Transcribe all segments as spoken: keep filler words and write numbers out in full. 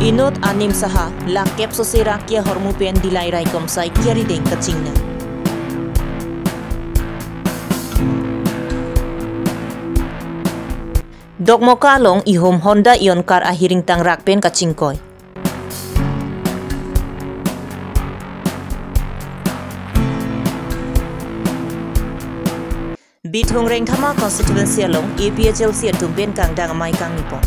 Binod Anim Saha, lakh kep sose rakia ahormu pen Dillai raikom asai ke arideng kachingnang. Dokmoka along ihum Honda Ioniq car ahiring tangrak pen kachingkoi. Bithung Rengthama constituency along A P H L C atum pen kangdang amei kangni pon.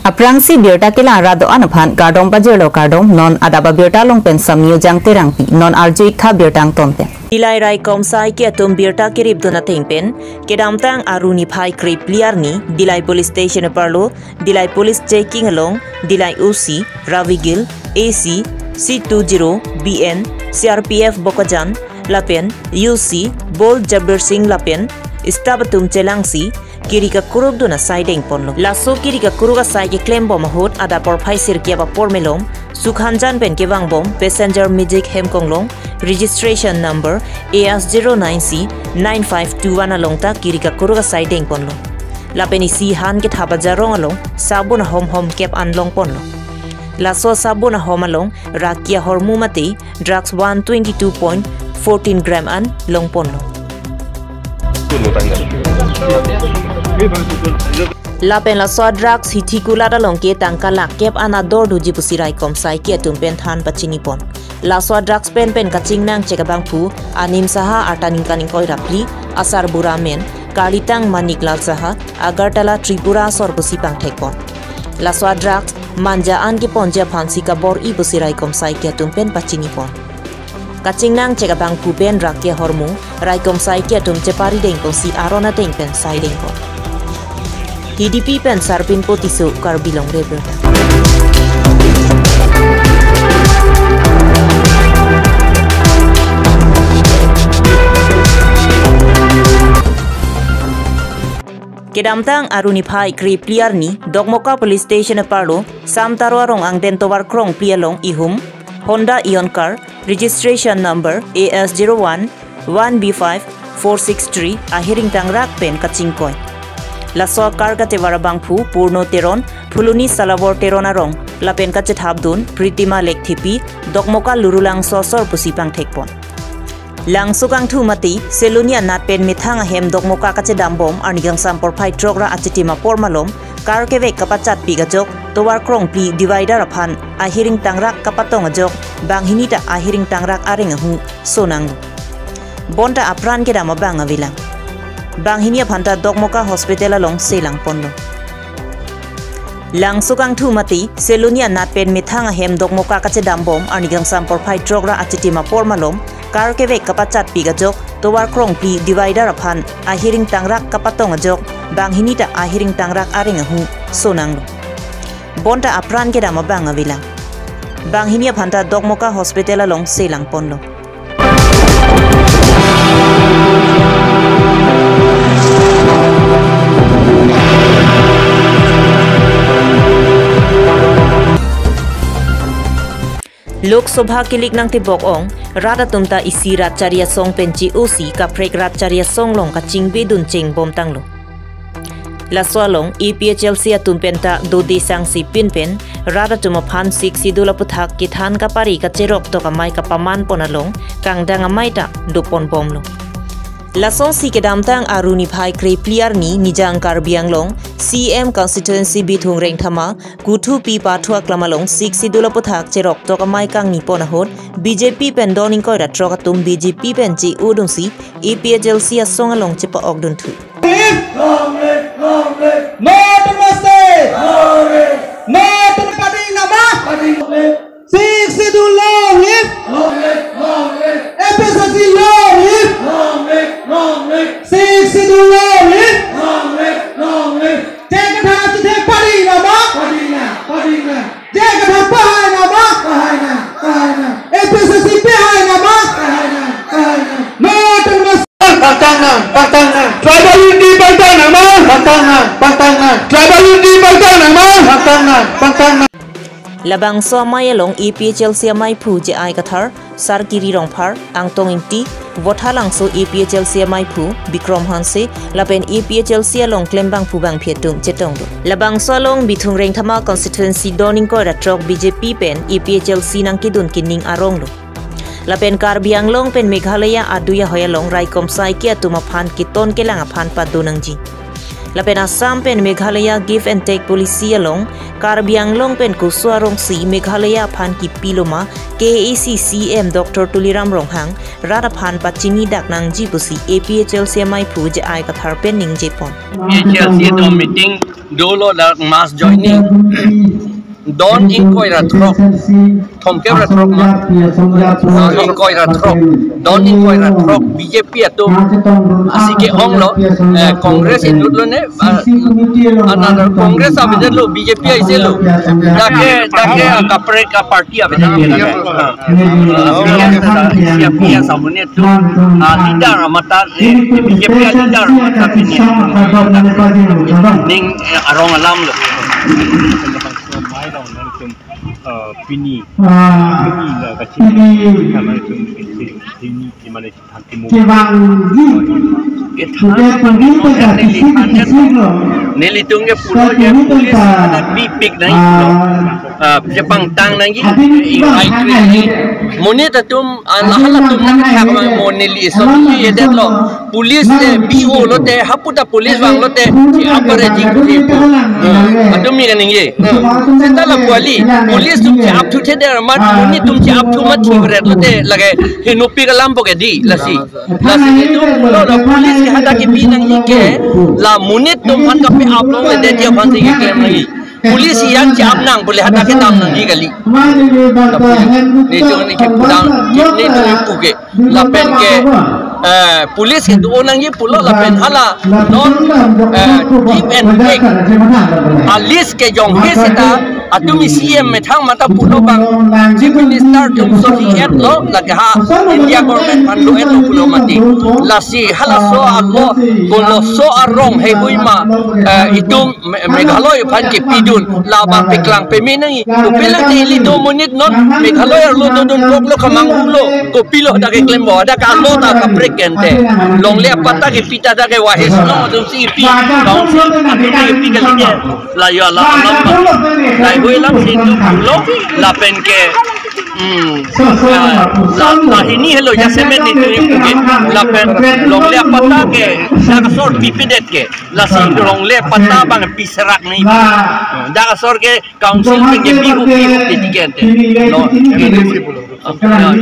Aphrangsi birta kelang rat do-an aphan kardom pajirlo kardom, non adap abirta along pen Samyu Jangterangpi, non arju-ik tha birta angton pen. Dillai raikom asai ke atum birta keripdun ateng pen, kedamtang Aru niphai krephli arni, Dillai Police Station aparlo, Dillai Police checking along, Dillai O C, Ravi Gill, A C, C two zero, B N, C R P F Bokajan, lapen U C, Bol Jabir Singh lapen, staff atum chelangsi, kiri kakuruk dun asai dengponlo. Laso kiri kakuruk asai keklem bom ahut adap porphai sirkep apor malom, Sukhanjan pen kevang bom, passenger Magic Hemkonglong, registration number A S zero nine C nine five two one along ta kiri kakuruk asai dengponlo. Lapen isi han kethap ajarong along, sabun ahom hom kep an longponlo. Laso sabun ahom along, rakia ahormu mate, drugs one twenty-two point fourteen gram an longponlo. Lapen laso drugs hithi kulat along ke tangka lakh kep an ador doji pusi raikom asai ke atum pen than pachinipon. Laso drugs pen pen kachingnang chek abangphu Anim Saha arta ningkan ingkoi ra phli, asarbura amen karlitang Manik Lal Saha, Agartala, Tripura asor pusi pangthekpon. Laso drugs manja an keponji aphansi kabor-i pusi raikom asai ke atum pen pachinipon. Kachingnang chek abangphu pen rakia ahormu, raikom asai ke atum chepari dengponsi aron ateng pen sai dengpon. Hidipi pen Sarpinpo Tisso, Karbi Longri Abirta. Kedamtang Aru niphai krephli arni, Dokmoka Police Station aparlo, Samtaro arong angden tovar krongphli along ihum Honda Ioniq car, registration number A S zero one one B five four six three ahiring tangrak pen kachingkoi. Laso car kachevar abangphu Purno Teron, Phuloni Salabor Teron arong, lapen kachethapdun Pritima Lekthepi, Dokmoka Lurulangso asor pusi pangthekpon. Langso kangthu mate, Seloni anat pen methang ahem Dokmoka kachedam bom arni kangsam porphai throk ra achitim apor malom, car kevek kapachatpik ajok, tovar krongphli divider aphan ahiring tangrak kapatong ajok, banghini ta ahiring tangrak areng ahu sonanglo. Bonta apran kedam abang avelang. Banghini aphan ta Dokmoka Hospital along selangponlo. Langso kangthu mate, Seloni anat pen methang ahem Dokmoka kachedam bom arni kangsam porphai throk ra achitim apor malom, car kevek kapachatpik ajok, tovar krongphli divider aphan ahiring tangrak kapatong ajok, banghini ta ahiring tangrak areng ahu sonanglo. Bonta apran kedam abang avelang. Banghini aphan ta Dokmoka Hospital along selangponlo. Lok Sabha kilik nangtebok ong, rat atum ta isi rat chari asong pen che-osi kaprek rat chari asong along kachingbedun chengbomtanglo. Laso along A P H L C atum pen ta dode sangse pin pen rat atum aphan Sixth Schedule aputhak kethan kapari kacherok tok amei kapamanpon along kangdang amei ta doponbomlo. Lasonsi kedamtang Aru niphai krephli arni Nijang Karbi Anglong C M constituency Bithung Rengthama Kuthupi Pathu Aklam along Sixth Schedule aputhak cherok tok amei kangnipon ahut B J P pen don ingkoi ra throk atum B J P pen che-odunsi A P H L C asong along chepa-okdunthu. Long live! Long live! Long live! No Autonomous State! Long live! No Autonomous Party nama! Party long live! Sixth Schedule long live! Long live! Long live! A P H L C long live! Long live! Long live! Sixth Schedule long live! Long live! Long live! Jai Kathar Chithek Party nama! Party na! Party na! Jai Kathar pahai nama! Pahai na! Pahai na! A P H L C pahai nama! Pahai na! Pahai na! No Autonomous Pangtang nang, pangtang nang. Tribal unity pangtang nang ma? Pangtang nang, pangtang nang. Tribal unity pangtang nang ma? Pangtang nang, pangtang nang. Labangso amei along A P H L C ameiphu J I Kathar, Sarkiri Rongphar, Angtong Ingti, Vothalangso A P H L C ameiphu Bikrom Hanse, lapen A P H L C along klembangphu bangphi atum chetonglo. Labangso along Bithung Rengthama constituency don ingkoi ra throk B J P pen A P H L C nangkedun kening aronglo. Lapen Karbi Anglong pen Meghalaya adui ahoi along raikom saiki atum aphan keton kelang aphan pado nangji. Lapen Assam pen Meghalaya give and take policy along Karbi Anglong pen koso arongsi Meghalaya aphan kipiloma K A A C C E M Doctor Tuliram Ronghang rat aphan pachinidak nangji pusi A P H L C ameiphu J I Kathar pen ningjepon. P H L C do meeting dolo, dak mass joining. Don ingkoi ra throk. Thomkep ra throk ma? Ingkoi ra throk. Don ingkoi ra throk B J P atum. Lasi ke-onglo, eh, Congress inutlo ne, ah, another Congress avedetlo, B J P aiselo. Dak ke, dak ke, ah, kaprek ka party avedetlo. Ah, P F, P F amonit atum, ah, leader amat ta, eh, B J P leader amat ta pini. Ning, eh, arong alamlo. Mai rong nangtum, eh, pini. Pini la kachin. Pini. Kama tum pini, pini, pini, mane Kevang di. Kethan, nelitum ke pulo je police ada bipik nai pulo. Ah, je pangtang nangji, ingrai kri nangji. Monit atum, ah, lahalatum nangkethak ma mo neli so neli yedetlo. Police le B O lote, haputa police vanglote, che-ap bare jingkuri pu. Ah, atum mi kaningje. Seta la pu kali, police atum che-ap thuthedet amat, monit atum che-ap thu mat thivret lote, lake henopi kalam po ke di, lasi. Lasi itum pulo la police ke hadak kebi nangji ke, la monit atum aphan kape-ap longledetji aphan si keklem nangji. Police yang che-ap nang, police hadak kedam nangji kali. Nelitum neli kepudang, nelitum kepu ke. Lapen ke, eh, police kedo nangji pulo lapen hala non, eh, give and take. A-list kejong he seta, atum C E M methang mata pulo bang, Chief Minister atum soli-etlo, lake ha India government aphan lo-etlo pulo mati. Lasi halaso ako, koloso arong heihui ma, eh, itum Me-, Meghalaya aphan kepidun, labang paklang peme nangji. Kopilo te ili do monit non, Meghalaya arlo dodun koklo kamanghulo, kopilo dak keklem bo, dak alo ta kaprek kente. Longle apatta kepi ta dak ke wahe sunong atum si ipi, council atum ipi kali ke. La yo la alam ba. La hui lam si tu pulo, lapen ke, hmm, la, la hini helo jasemet nelitum ipu ke, lapen longle apatta ke, dak asor pipedet ke. Lasi longle apatta bang piserak nangji. Dak asor ke council pen ke bihu bihu ke tiga ente. Lo,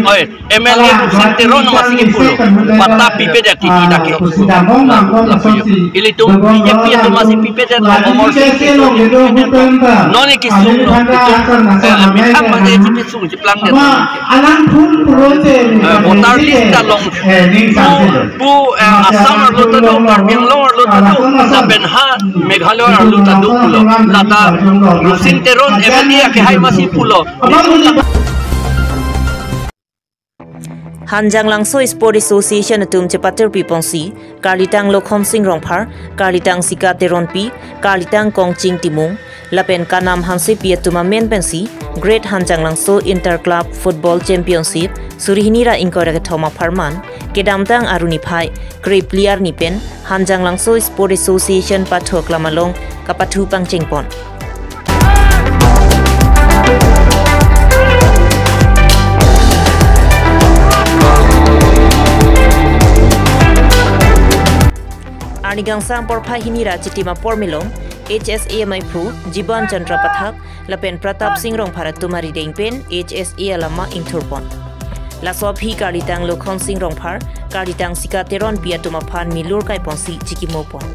oi, M L A Luksin Teron masih ke pulo. Patta pipedet ke tidak ke. Ilitum B J P atum masih pipedet, nomor six. Non ke sung lo. Itum, eh, methang masih ke sung. Cheplang det. Alang phun puro se. Eh, voter list ta long. Eh, ning samse lo. Pu, eh, Assam arlo ta do, Karbi Anglong arlo ta do, lapen ha Meghalaya arlo ta do pulo. Lata Luksin Teron M L A akehai masi pulo. Hanjanglangso Sport Association atum chepatir piponsi, Karlitang Lokhonsing Rongphar, Karlitang Sika Teronpi, Karlitang Kongching Timung, lapen Kanam Hansepi atum amen pensi Great Hanjanglangso Inter Club Football Championship suri hini ra ingkoi ra kethom apharman kedamtang arni phai krepli arni pen Hanjanglangso Sport Association pathok lam along kapathu pangchengpon. Arni kangsam porphai hini ra chitim apor melong H S A ameiphu Jiban Chandra Pathak lapen Pratap Singh Rongphar atum arideng pen H S A alama ingthurpon. Laso aphi Karlitang Lokhonsing Rongphar, Karlitang Sika Teronpi atum aphan milur kaiponsi chikimopon.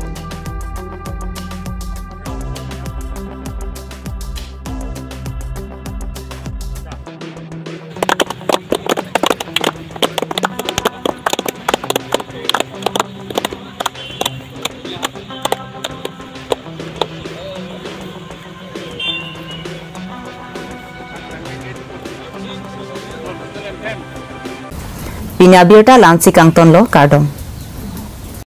Pini abirta la-ansi kangtonlo, kardom.